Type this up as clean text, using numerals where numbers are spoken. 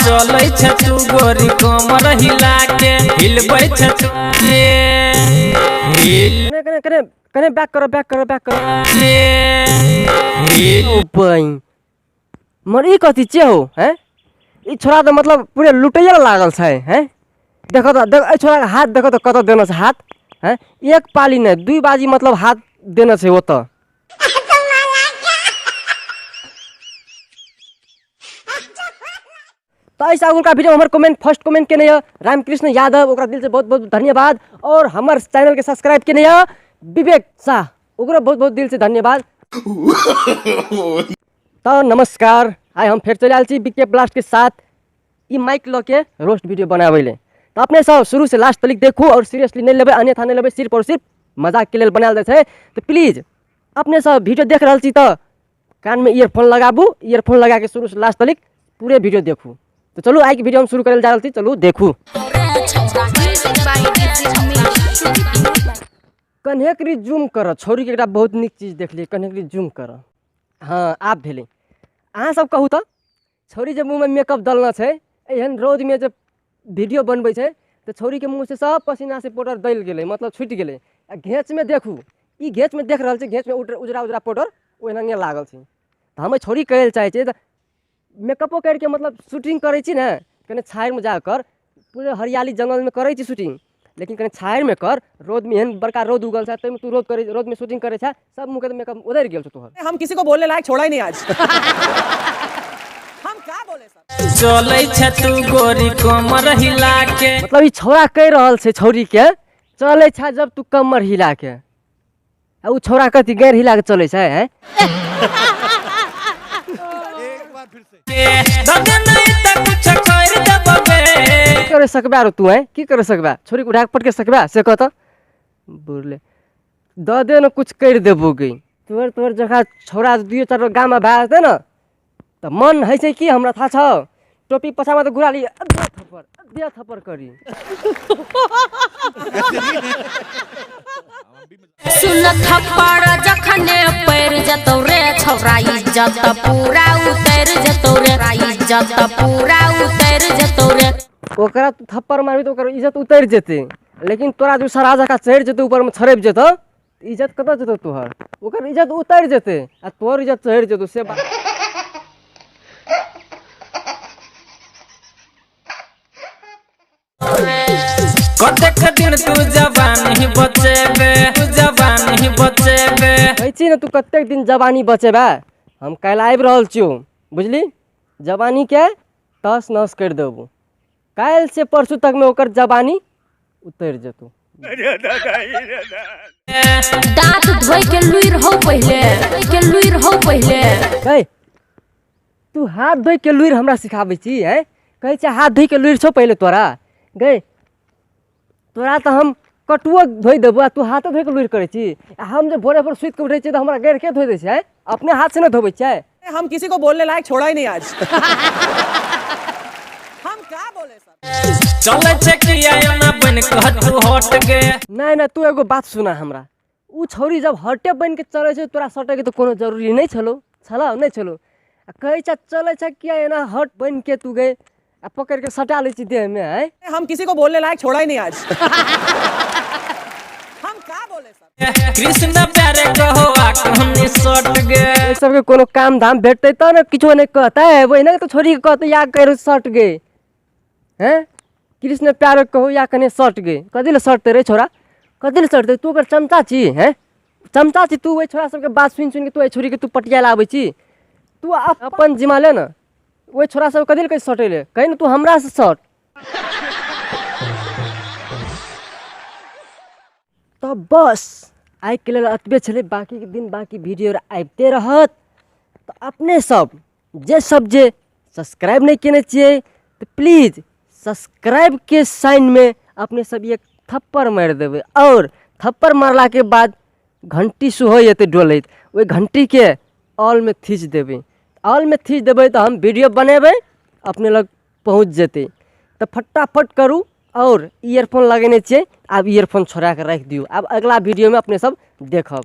चलै छै तू गोरी कमर हिला के हिलबै छै तू के हिल कने कने कने कने बैक करो बैक करो बैक करो के हिल ओ बई मर ई कथी छियै हो हैं ई छोरा तऽ मतलब पूरे लुटैए लए लागल छै हैं देखो तऽ देख एहि छोराके हाथ देखो तऽ कतऽ देने छै हाथ हैं एक पाली नहि दुइ बाजी मतलब हाथ देने छै ओतऽ तऽ एहिसँ अगुलका वीडियो हमर कमेंट फर्स्ट कमेंट केने यऽ रामकृष्ण यादव ओकरा दिलसँ बहुत बहुत धन्यवाद आओर हमर चैनलके सब्सक्राइब केने यऽ विवेक शाह ओकरो बहुत बहुत दिलसँ धन्यवाद। तऽ नमस्कार, आइ हम फेर चलि आयल छी बीके ब्लास्टके साथ ई माइक लऽ के रोस्ट वीडियो बनाबै लए। तऽ अपने सब शुरूसँ लास्ट तक देखू आओर सीरियसली नहि लेबै, अन्यथा नहि लेबै, सिर्फ आओर सिर्फ मजाकके लेल बनायल जाइ छै। तऽ प्लीज अपने सब वीडियो देख रहल छी तऽ कानमे ईयरफोन लगाबू, ईयरफोन लगाके शुरूसँ लास्ट तक पूरे वीडियो देखू। तऽ चलू आइके वीडियो हम शुरू करै लए जा रहल छी, चलू देखू। कन्हेकरी जूम कर छौड़ीके एकटा बहुत नीक चीज देखलियै, कन्हेकरी जूम कर। हँ आब भेलै। अहाँ सब कहू तऽ छौड़ी जे मुँहमे मेकअप दलने छै, एहन रौदमे जे वीडियो बनबै छै तऽ छौड़ीके मुँहसँ सब पसीनासँ पाउडर दलि गेलै, मतलब छुटि गेलै। आ घेँचमे देखू, ई घेँचमे देख रहल छी, घेँचमे उजरा उजरा पाउडर ओहिनाए लागल छै। तऽ हम छौड़ी कहै लए चाहै छियै तऽ मेकअपो करिके मतलब शूटिंग करै छी ने, कने छायामे जाकर पूरे हरियाली जङ्गलमे करै छी शूटिंग, लेकिन कने छायामे कर। रौदमे एहन बड़का रौद उगल छै ताहिमे तू रौद करै, रौदमे शूटिंग करै छै, सब मुँहके तऽ मेकअप उधरि गेल छौ तोहर। हम किसी को बोलने लायक छोड़ा ही नहीं आज। हम क्या बोले सर? चलै छै तू गोरी कमर हिला के। मतलब ई छौड़ा कहि रहल छै छौड़ीके, चलै छै जब तू कमर हिला के, आ उ छौड़ा कथी गैर हिला के चलै छै हैं? की करे सकबे रे तू हैं? की करे सकबे? छोरी के उठा के पटके सकबे से कह तऽ बुझले दऽ दे ने कुछ करि देबो गई। तोहर तोहर जगह छौड़ा दुइयो चारि गो गाममे भए जेतै ने तऽ मन होइ छै कि हमरा थाह छौ, टोपी पछामे तऽ घुरा लिअ, दे थप्पड़ दे थप्पड़ करी। सुन थप्पड़ जखने पड़ि जेतौ रे छौड़ा, इज्जत पूरा उतरि जेतौ रे, इज्जत पूरा उतरि जेतौ रे। ओकरा तू थप्पड़ मारबी तऽ ओकर इज्जत उतरि जेतै, लेकिन तोरा जो सरा जकाँ चढ़ि जेतौ ऊपरमे छड़पि जेतौ, इज्जत कतऽ जेतौ तोहर? ओकर इज्जत उतरि जेतै आ तोहर इज्जत चढ़ि जेतौ से बात। कतेक दिन तू जवानी बचेबे, तू जवानी बचेबे। कहै छी ने तू कतेक दिन जवानी बचेबे, हम काल्हि आबि रहल छियौ, बुझली? जवानीके तहस नहस करि देबौ काल्हि से परसू तकमे, ओकर जवानी उतरि जेतौ। दाँत धोइ के लुरि हौ पहिले, के लुरि हौ पहिले। है तू हाथ धोइ के लुरि हमरा सिखाबै छी हैं? कहै छै हाथ धोइ के लुरि छौ पहिले तोरा? गै तोरा तऽ हम कटुओ धोइ देबौ आ तू हाथो धोइ के लुरि करै छी। आ हम जे भोरे भोर सुति के उठै छियै तऽ हमरा गैर के धोइ दै छै? अपने हाथ से ने धोबै छियै। हम किसी को बोलने लायक छोड़ा ही नहीं आज। हम क्या बोले सर? चलै छै किया एना बनि कऽ तू हट गे? नहि नहि, तू एगो बात सुना हमरा, उ छौड़ी जब हटे बनि के चलै छै तोरा सटैके तऽ कोनो जरूरी नहि छलौ, छलौ नहि छलौ? आ कहै छै चलै छै किया एना हट बनि के तू गे, आ पकड़ि के सटा लै छी देहमे आँय? हम किसी को बोलने लायक छोड़ा ही नहीं आज। हम क्या बोले सर? कृष्ण प्यारे कहो आ कहानी सट गे। ओहि सबके कोनो काम धाम भेटतै तब ने किछो नहि कहतै, ओहिना तऽ छोड़ी के कहतै या कहि सट गे। हैं कृष्ण प्यारे कहो या कने सट गे, कथी लए सटतै रे छोड़ा, कथी लए सटतै? तू ओकर चमचा छी हैं? चमचा छी तू? ओहि छोड़ा सबके बात सुनि सुनि के तू एहि छोड़ीके तू पटिया लए आबै छी। तू अपन जिम्मा ले ने, ओहि छोड़ा सब कथी लए कहै सटै लए? कही ने तू हमरासँ सट। तऽ बस आइके लेल एतबे छलै, बाँकीके दिन बाँकी वीडियो आबिते रहत। तऽ अपने सब जे सब जे सब्सक्राइब नहि केने छियै तऽ प्लीज सब्सक्राइबके साइनमे अपने सब एक थप्पड़ मारि देबै, आओर थप्पड़ मारलाके बाद घण्टी सेहो एतै डोलैत, ओहि घण्टीके ऑलमे थीच देबै। ऑलमे थीच देबै तऽ हम वीडियो बनेबै अपने लग पहुँच जेतै। तऽ फटाफट करू। आओर ईयरफोन लगेने छियै, आब ईयरफोन छोड़ाके राखि दियौ, आब अगिला वीडियोमे अपने सब देखब।